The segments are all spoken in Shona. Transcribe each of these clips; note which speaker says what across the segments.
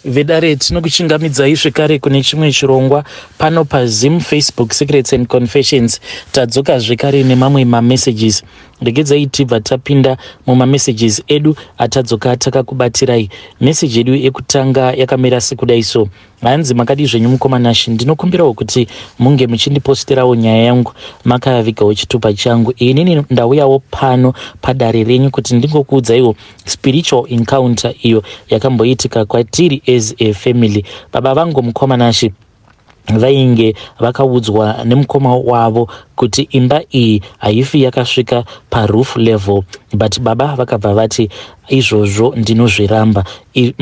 Speaker 1: Vedare, tinokuchingamidzai zvekare kune chimwe chirongwa pano paZim Facebook Secrets and Confessions. Tadzoka zvekare nemamwe mamessages. Regedzai tibva tapinda mumamessages edu atadzoka takakubatirai. Message yedu yekutanga yakamira sekudai so. Hanzi, "Makadii zvenyu mukoma Nashi? Ndinokumbirawo kuti munge muchindiposterawo nyaya yangu makavigawo chitupa changu. Inini ndauyawo pano padare renyu kuti ndingokuudzaiwo spiritual encounter iyo yakamboitika kwatiri as a family. Baba vangu, mukoma Nashi, vainge vakaudzwa nemukoma wavo kuti imba iyi haifi yakasvika paroof level, but baba vakabva vati, 'Izvozvo ndinozviramba.'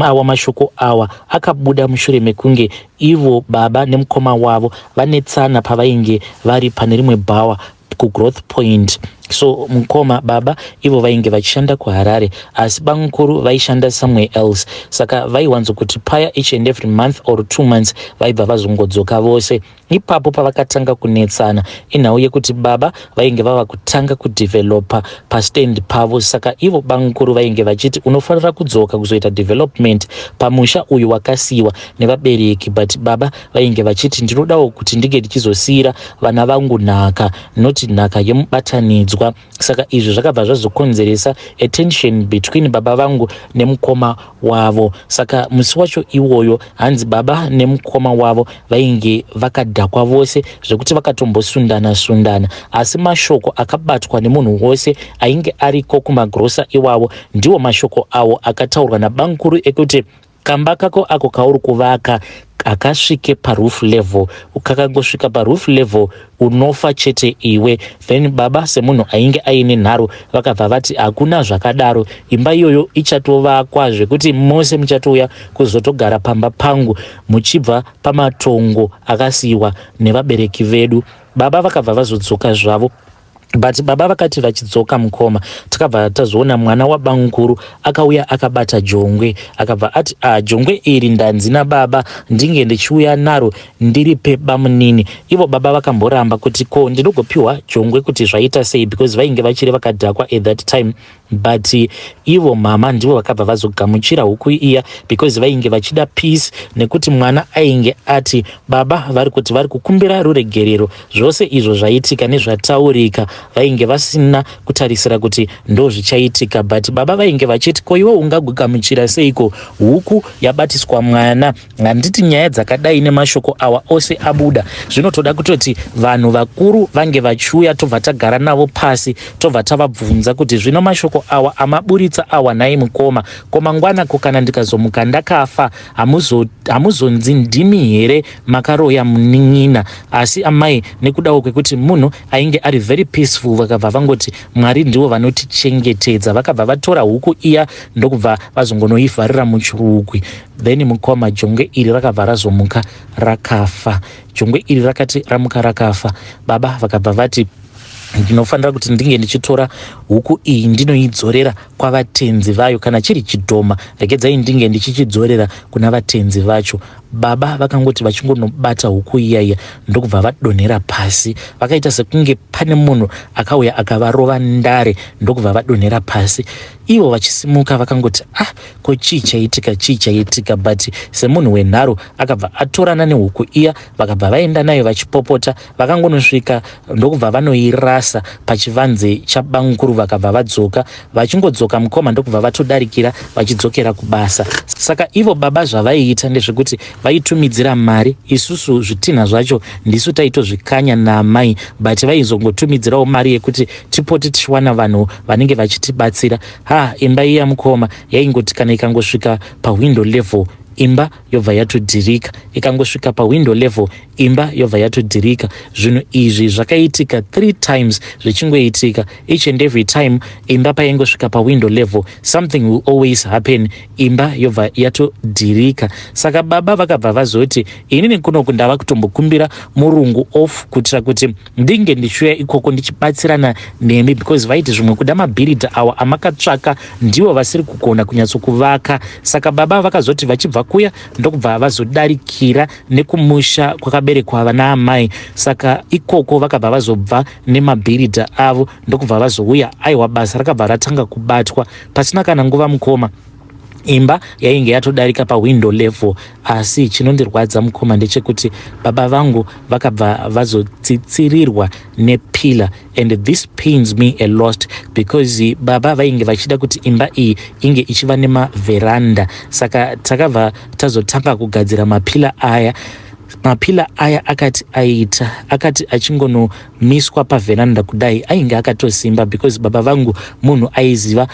Speaker 1: Awa mashoko awa akabuda mushure mekunge ivo baba nemukoma wavo vanetsana pavainge vari pane rimwe bhawa kuGrowth Point. So mukoma, baba ivo vainge vachishanda kuHarare, asi bamukuru vaishanda somewhere else. Saka vaiwanzokuti paya each and every month or 2 months vaibva vazongodzoka vose. Ipapo pavakatanga kunetsana inhau yekuti baba vainge vava kutanga kudevelopa pastand pavo. Saka ivo bamukuru vainge vachiti, 'Unofanira kudzoka kuzoita development pamusha uyu wakasiyiwa nevabereki.' But baba vainge vachiti, 'Ndinodawo kuti ndinge ndichizosiyira vana vangu nhaka, noti nhaka yemubatanidzwa.' Saka izvi zvakabva zvazokonzeresa a tension between baba vangu nemukoma wavo. Saka musi wacho iwoyo, hanzi baba nemukoma wavo vainge vakadhakwa vose zvekuti vakatombosundana sundana. Asi mashoko akabatwa nemunhu wose ainge ariko kumagrosa iwavo ndiwo mashoko awo akataurwa nabamukuru ekuti, 'Kamba kako ako kauri kuvaka hakasvike paroof level. Kakangosvika paroof level, unofa chete iwe.' Then baba, semunhu ainge aine nharo, vakabva vati, 'Hakuna zvakadaro. Imba iyoyo ichatovakwa zvekuti mose muchatouya kuzotogara pamba pangu muchibva pamatongo akasiyiwa nevabereki vedu.' Baba vakabva vazodzoka zvavo. But baba vakati vachidzoka, mukoma, takabva tazoona mwana wabamukuru akauya akabata jongwe. Akabva ati, 'A, ah, jongwe iri ndanzi nababa ndinge ndichiuya naro ndiripe bamunini.' Ivo baba vakamboramba kuti, 'Ko ndinogopiwa jongwe kuti zvaita sei?' because vainge vachiri vakadhakwa at that time. But ivo mama ndivo vakabva vazogamuchira huku iya because vainge vachida peace, nekuti mwana ainge ati baba vari kuti vari kukumbira ruregerero zvose izvo zvaitika nezvataurika. Vainge vasina kutarisira kuti ndo zvichaitika. But baba vainge vachiti, 'Ko iwe ungagogamuchira seiko huku yabatiswa mwana? Handiti nyaya dzakadai nemashoko awa ose abuda, zvinotoda kutoti vanhu vakuru vange vachiuya, tobva tagara navo pasi, tobva tavabvunza kuti zvino mashoko awa amaburitsa awa, nhai mukoma, ko mangwana ko kana ndikazomuka ndakafa, hamuzonzi ndimi here makaroya munin'ina?' Asi amai, nekudawo kwekuti munhu ainge ari very peaceful, vakabva vangoti, 'Mwari ndivo vanotichengetedza.' Vakabva vatora huku iya, ndokubva vazongonoivharira muchirugwi. Then mukoma, jongwe iri rakabva razomuka rakafa. Jongwe iri rakati ramuka rakafa, baba vakabva vati, 'Ndinofanira kuti ndinge ndichitora huku iyi ndinoidzorera kwavatenzi vayo. Kana chiri chidhoma, regedzai ndinge ndichichidzorera kuna vatenzi vacho.' Baba vakangoti vachingonobata huku iyaiya, ndokubva vadonhera pasi. Vakaita sekunge pane munhu akauya akavarova ndare, ndokubva vadonhera pasi. Ivo vachisimuka vakangoti, 'Ah, ko chii chaitika? Chii chaitika?' But semunhu wenharo, akabva atorana nehuku iya, vakabva vaenda nayo vachipopota. Vakangonosvika, ndokubva vanoirasa pachivanze chabamukuru. Vakabva vadzoka. Vachingodzoka, mukoma, ndokubva vatodarikira vachidzokera kubasa. Saka ivo baba zvavaiita ndezvekuti vaitumidzira mari. Isusu zvitinha zvacho ndisu taitozvikanya naamai, but vaizongotumidzirawo mari yekuti tipote tichiwana vanhu vanenge vachitibatsira. Ha, imba iya, mukoma, yaingoti kana ikangosvika pawindow level, imba yobva yatodhirika. Ikangosvika pawindow level, imba yobva yatodhirika. Zvinhu izvi zvakaitika three times, zvichingoitika each and every time. Imba paingosvika pawindow level, something will always happen, imba yobva yatodhirika. Saka baba vakabva vazoti, 'Inini kunoku ndava kutombokumbira murungu off kuitira kuti ndinge ndichiuya ikoko ndichibatsirana nemi,' because vaiti zvimwe kuda mabhiridha awa amakatsvaka ndivo vasiri kugona kunyatsokuvaka. Saka baba vakazoti vachibva kuya, ndokubva vazodarikira nekumusha kwakaberekwa vana amai. Saka ikoko vakabva vazobva nemabhiridha avo, ndokubva vazouya. Aiwa, basa rakabva ratanga kubatwa pasina kana nguva, mukoma. Imba yainge yatodarika pawindow level, asi chinondirwadza mukoma ndechekuti baba vangu vakabva vazotsitsirirwa nepillar, and this pains me a lot because baba vainge vachida kuti imba iyi inge ichiva nemavheranda. Saka takabva tazotanga kugadzira mapillar aya. Mapillar aya akati aita akati achingonomiswa pavheranda kudai, ainge akatosimba because baba vangu munhu aiziva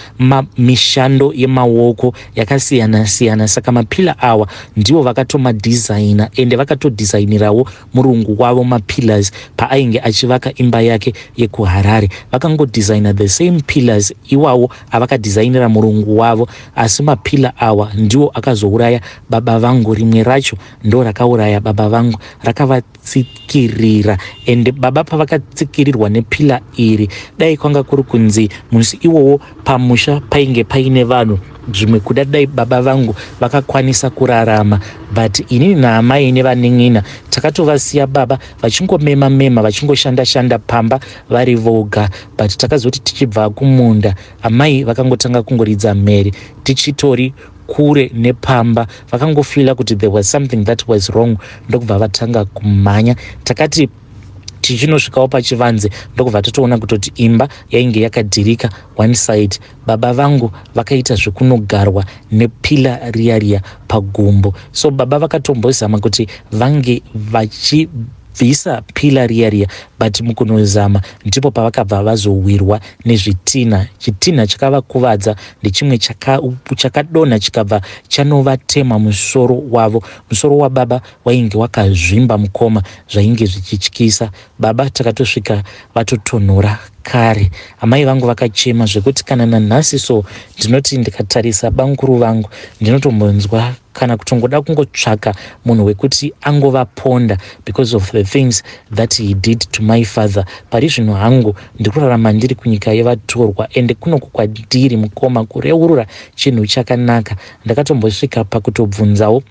Speaker 1: mishando yemaoko yakasiyana siyana. Saka mapillar awa ndivo vakatomadhizaina, ende vakatodhizainirawo murungu wavo mapillars paainge achivaka imba yake yekuHarare. Vakangodhizaina the same pillars iwawo avakadhizainira murungu wavo, asi mapillar awa ndiwo akazouraya baba vangu. Rimwe racho ndo rakauraya baba vangu, rakavatsikirira. Ende baba pavakatsikirirwa nepillar iri, dai kwanga kuri kunzi musi iwowo pamusha painge paine vanhu, zvimwe kuda dai baba vangu vakakwanisa kurarama. But inini naamai nevanin'ina takatovasiya baba vachingomema mema, vachingoshanda shanda pamba vari voga. But takazoti tichibva kumunda, amai vakangotanga kungoridza mhere tichitori kure nepamba. Vakangofeela kuti there was something that was wrong, ndokubva vatanga kumhanya. Takati tichinosvikawo pachivanze, ndokubva tatoona kutoti imba yainge yakadhirika one side. Baba vangu vakaita zvekunogarwa nepillar riya riya pagumbo. So baba vakatombozama kuti vange vachibvisa pillar riya riya, but mukunozama ndipo pavakabva vazowirwa nezvitina. Chitinha chakavakuvadza ndechimwe chakadonha, chikabva chanovatema musoro wavo. Musoro wababa wainge wakazvimba mukoma, zvainge zvichityisa. Baba takatosvika vatotonhora kare. Amai vangu vakachema zvekuti kana nanhasi so ndinoti ndikatarisa bamukuru vangu, ndinotombonzwa kana kutongoda kungotsvaka munhu wekuti angovaponda because of the things that he did to my father. Pari zvino hangu ndikurarama ndiri kunyika yevatorwa, ende kunoku kwandiri mukoma, kureurura chinhu chakanaka. Ndakatombosvika pakutobvunzawo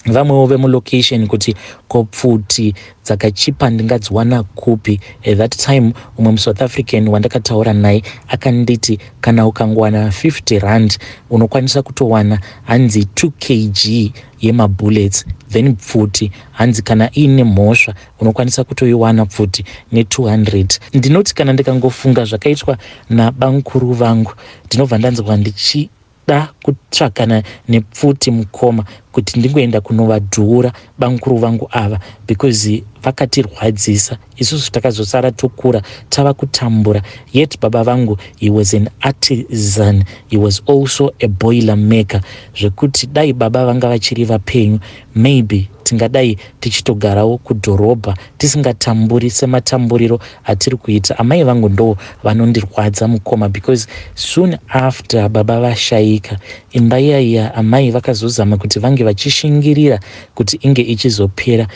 Speaker 1: vamwewo vemulocation kuti ko pfuti dzakachipa ndingadziwana kupi. At that time umwe muSouth African wandakataura naye akanditi kana ukangowana 50 rand unokwanisa kutowana hanzi 2 kg yemabullets. Then pfuti hanzi kana iine mhosva unokwanisa kutoiwana pfuti ne200. Ndinoti kana ndikangofunga zvakaitwa nabamukuru vangu, ndinobva ndanzwa ndichida kutsvakana nepfuti mukoma, kuti ndingoenda kunovadhura bamukuru vangu ava, because vakatirwadzisa isusu. Takazosara tokura tava kutambura. Yet baba vangu, he was an artisan, he was also a boiler maker, zvekuti dai baba vanga vachiri vapenyu, maybe tingadai tichitogarawo kudhorobha tisingatamburi sematamburiro atiri kuita. Amai vangu ndo vanondirwadza mukoma, because soon after baba vashayika, imba iyaiya amai vakazozama kuti vange vachishingirira kuti inge ichizopera.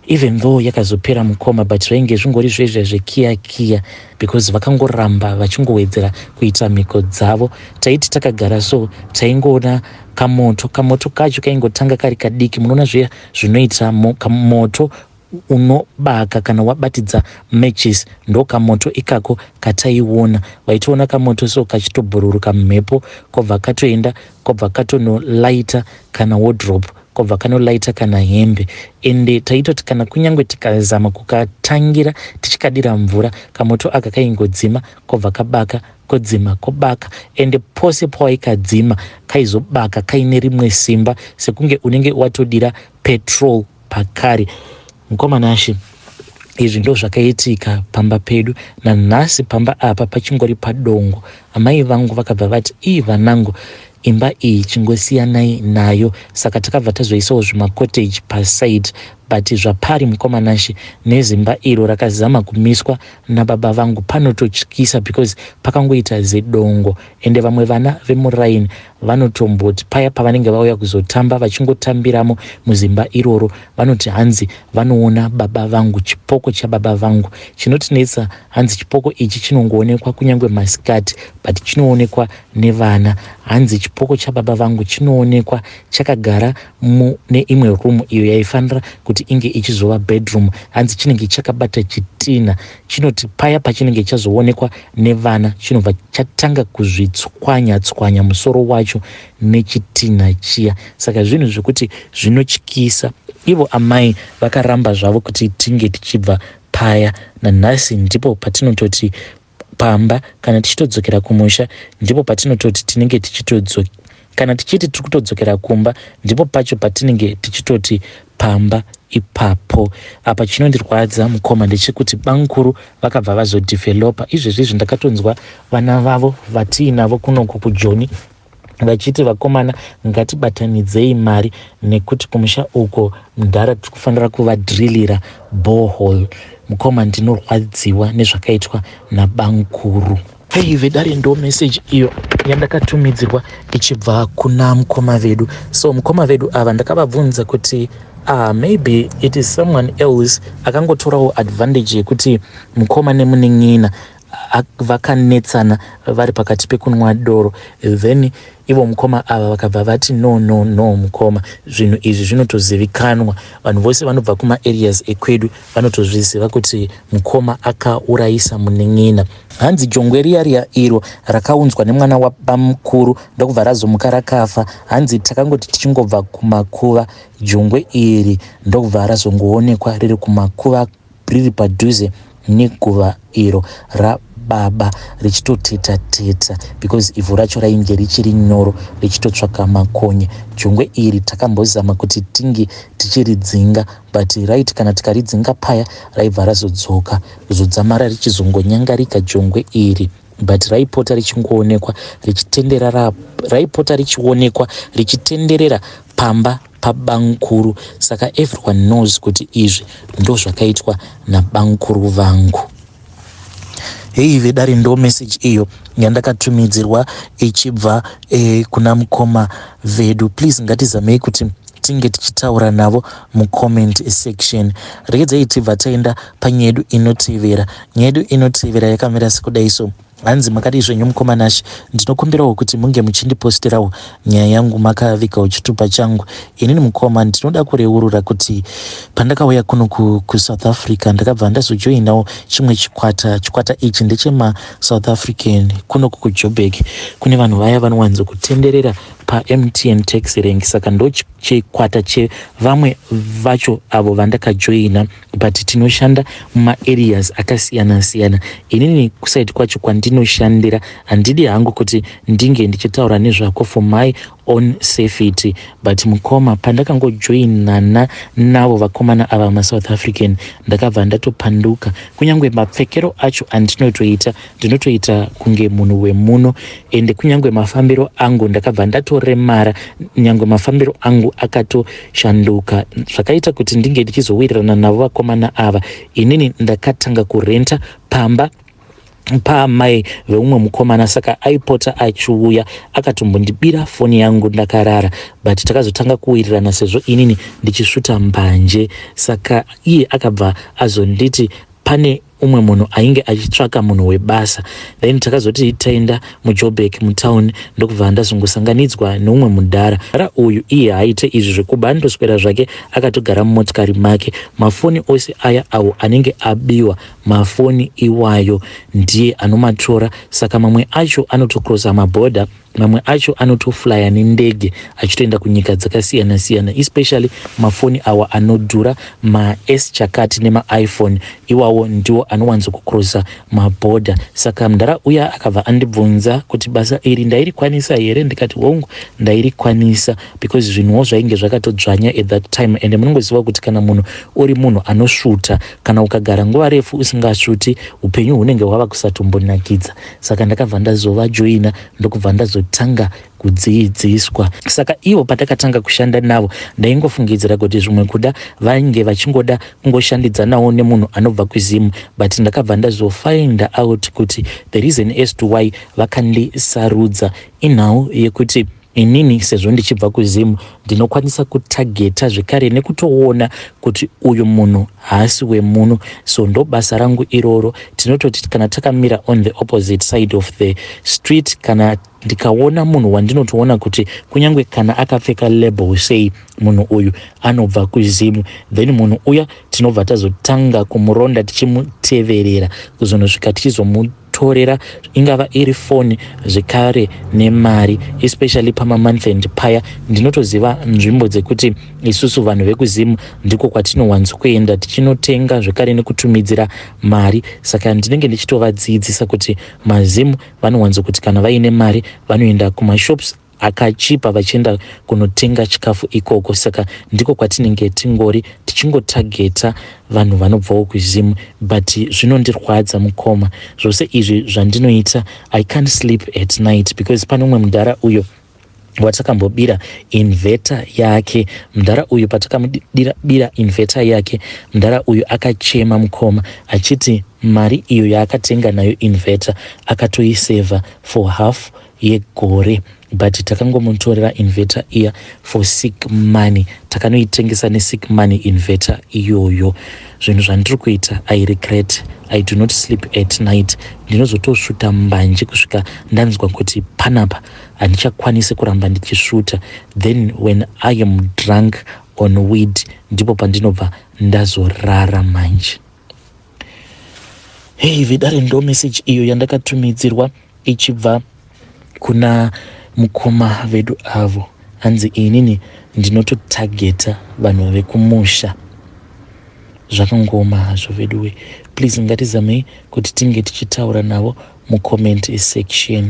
Speaker 1: Even though yakazopera mukoma, but zvainge zvingori zvezve zvekiya kiya, because vakangoramba vachingowedzera kuita mhiko dzavo. Taiti takagara so, taingoona kamoto. Kamoto kacho kaingotanga kari kadiki. Munoona zviya zvinoita moto unobaka kana wabatidza matches, ndo kamoto ikako kataiona. Waitoona kamoto so kachitobhururuka mumhepo, kobva katoenda, kobva katonolaita kana wardrobe, kobva kanolaita kana hembe. Ende taitoti kana kunyange tikazama kukatangira tichikadira mvura, kamoto aka kaingodzima, kobva kabaka, kodzima, kobaka. Ende pose pawaikadzima kaizobaka kaine rimwe simba, sekunge unenge watodira petrol pakare. Mukoma Nashe, izvi ndo zvakaitika pamba pedu. Nanhasi pamba apa pachingori padongo. Amai vangu vakabva vati, "Ii vanangu, imba iyi chingosiyanai nayo." Saka takabva tazoisawo zvimacottage paside. But zvapari mukoma Nashe, nezimba iro rakazama kumiswa nababa vangu, panototyisa because pakangoita zedongo. Ende vamwe vana vemuraini vanotomboti paya pavanenge vauya kuzotamba, vachingotambiramo muzimba iroro, vanoti hanzi vanoona baba vangu, chipoko chababa vangu chinotinetsa. Hanzi chipoko ichi chinongoonekwa kunyange masikati, but chinoonekwa nevana. Hanzi chipoko chababa vangu chinoonekwa chakagara mune imwe room iyo yaifanira kuti. kuti inge ichizova bedroom. Hanzi chinenge chakabata chitinha chinoti paya pachinenge chazoonekwa nevana chinobva chatanga kuzvitswanya tswanya musoro wacho nechitinha chiya. Saka zvinhu zvekuti zvinotyisa. Ivo amai vakaramba zvavo kuti tinge tichibva paya. Nanhasi ndipo patinototi pamba kana tichitodzokera kumusha, ndipo patinototi tinenge tichitodzoka kana tichiti tiri kutodzokera kumba, ndipo pacho patinenge tichitoti pamba ipapo. Apa chinondirwadza mukoma ndechekuti bamukuru vakabva vazodevelopa izvezvi izvi. Ndakatonzwa vana vavo vatiinavo kunoku kuJoni vachiti, "Vakomana, ngatibatanidzei mari nekuti kumusha uko mudhara tiri kufanira kuvadrillira borehole." Mukoma, ndinorwadziwa nezvakaitwa nabamukuru. Hei vedare, ndo message iyo yandakatumidzirwa ichibva kuna mukoma vedu. So mukoma vedu ava ndakavabvunza kuti, ah, maybe it is someone else akangotorawo advantage yekuti mukoma nemunin'ina vakanetsana vari pakati pekunwa doro. Then ivo mukoma ava vakabva vati, "No, no, no, mukoma, zvinhu izvi zvinotozivikanwa. Vanhu vose vanobva kumaareas ekwedu vanotozviziva kuti mukoma akaurayisa munin'ina." Hanzi jongwe riya riya iro rakaunzwa nemwana wabamukuru ndokubva razomuka rakafa, hanzi takangoti tichingobva kumakuva, jongwe iri ndokubva razongoonekwa riri kumakuva, riri padhuze neguva iro rababa, richitoteta teta because ivhu racho rainge richiri nyoro, richitotsvaka makonye. Jongwe iri takambozama kuti tinge tichiridzinga, but right, kana tikaridzinga paya raibva razodzoka kuzodzamara richizongonyangarika jongwe iri. But raipota richingoonekwa richitenderera, raipota richionekwa richitenderera pamba pabamukuru. Saka everyone knows kuti izvi ndo zvakaitwa nabamukuru vangu. Hei vedare, ndo message iyo yandakatumidzirwa ichibva kuna mukoma vedu. Please, ngatizamei kuti tinge tichitaura navo mucomment section. Regedzai tibva taenda panyaya yedu inotevera. Nyaya yedu inotevera yakamira sekudai so. Hanzi, "Makadii zvenyu mukoma Nashe? Ndinokumbirawo kuti munge muchindipostirawo nyaya yangu makavigawo chitupa changu. Inini mukoma ndinoda kureurura kuti pandakauya kuno kuSouth Africa, ndakabva ndazojoinawo chimwe chikwata. Chikwata ichi ndechemaSouth African kunoku kuJoburg. Kune vanhu vaya vanowanzokutenderera paMTN taxi rank. Saka ndo chikwata chevamwe vacho avo vandakajoina, but tinoshanda mumaareas akasiyana siyana. Inini kuside kwacho kwandinoshandira handidi hangu kuti ndinge ndichitaura nezvako for my own safety. But mukoma, pandakangojoinana navo vakomana ava maSouth African, ndakabva ndatopanduka. Kunyange mapfekero acho andinotoita, ndinotoita kunge munhu wemuno, ende kunyange mafambiro angu ndakabva ndatoremara. Nyange mafambiro angu akatoshanduka. Zvakaita kuti ndinge ndichizowirirana navo vakomana ava, inini ndakatanga kurenta pamba paamai veumwe mukomana. Saka aipota achiuya, akatombondibira foni yangu ndakarara, but takazotanga kuwirirana sezvo inini ndichisvuta mbanje. Saka iye akabva azonditi pane umwe munhu ainge achitsvaka munhu webasa. Then takazoti taenda muJoburg mutown, ndokubva ndazongosanganidzwa neumwe mudhara. Mudhara uyu iye haaite izvi zvekuba, anotoswera zvake akatogara mumotikari make. Mafoni ose aya awo anenge abiwa, mafoni iwayo ndiye anomatora. Saka mamwe acho anotokrosa mabhodha, mamwe acho anotoflya nendege achitoenda kunyika dzakasiyana siyana, especially mafoni awa anodhura, maS chakati nemaiPhone iwawo ndiwo anowanzokukrosa mabhodha. Saka mudhara uya akabva andibvunza kuti basa iri ndairikwanisa here. Ndikati hongu, ndairikwanisa, because zvinhuwo zvainge zvakatodzvanya at that time. Ende munongoziva kuti kana munhu uri munhu anosvuta, kana ukagara nguva refu usingasvuti, upenyu hunenge hwava kusatombonakidza. Saka ndakabva ndazovajoina, ndokubva ndazotanga kudzidziswa. Saka ivo patakatanga kushanda navo, ndaingofungidzira kuti zvimwe kuda vainge vachingoda kungoshandidzanawo nemunhu anobva kuZimu, but ndakabva ndazofind out kuti the reason as to why vakandisarudza inhau yekuti Inini sezvo ndichibva kuZim, ndinokwanisa kutageta zvekare nekutoona kuti uyu munhu haasi wemuno. So ndo basa rangu iroro. Tinototi kana takamira on the opposite side of the street, kana ndikaona munhu wandinotoona kuti kunyange kana akapfeka label sei, munhu uyu anobva kuZimu, then munhu uya tinobva tazotanga kumuronda, tichimuteverera kuzonosvika tichizomutorera, ingava iri foni zvekare nemari, especially pamamonth end paya. Ndinotoziva nzvimbo dzekuti isusu vanhu vekuZimu ndiko kwatinowanzo kuenda tichinotenga zvekare nekutumidzira mari. Saka ndinenge ndichitovadzidzisa kuti maZimu vanowanzo kuti kana vaine mari vanoenda kumashops akachipa, vachienda kunotenga chikafu ikoko. Saka ndiko kwatinenge tingori tichingotageta vanhu vanobvawo kuZimu. But zvinondirwadza, mukoma, zvose izvi zvandinoita. I can't sleep at night because pane umwe mudhara uyo watakambobira inverter yake. Mudhara uyu, patakamubira inverter yake, mudhara uyu akachema, mukoma, achiti mari iyo yaakatenga nayo inverter akatoisevha for half yegore, but takangomutorera inverter iya for sick money. Takanoitengesa nesick money inverter iyoyo. Zvinhu zvandiri kuita, I regret. I do not sleep at night. Ndinozotosvuta mbanje kusvika ndanzwa kuti panapa handichakwanisi kuramba ndichisvuta. Then when I am drunk on weed, ndipo pandinobva ndazorara manje. Hei vedare, ndo message iyo yandakatumidzirwa ichibva kuna mukoma vedu avo. Hanzi inini ndinototageta vanhu vekumusha. Zvakangoma hazvo veduwe. Please, ngatizamei kuti tinge tichitaura navo mucomment section.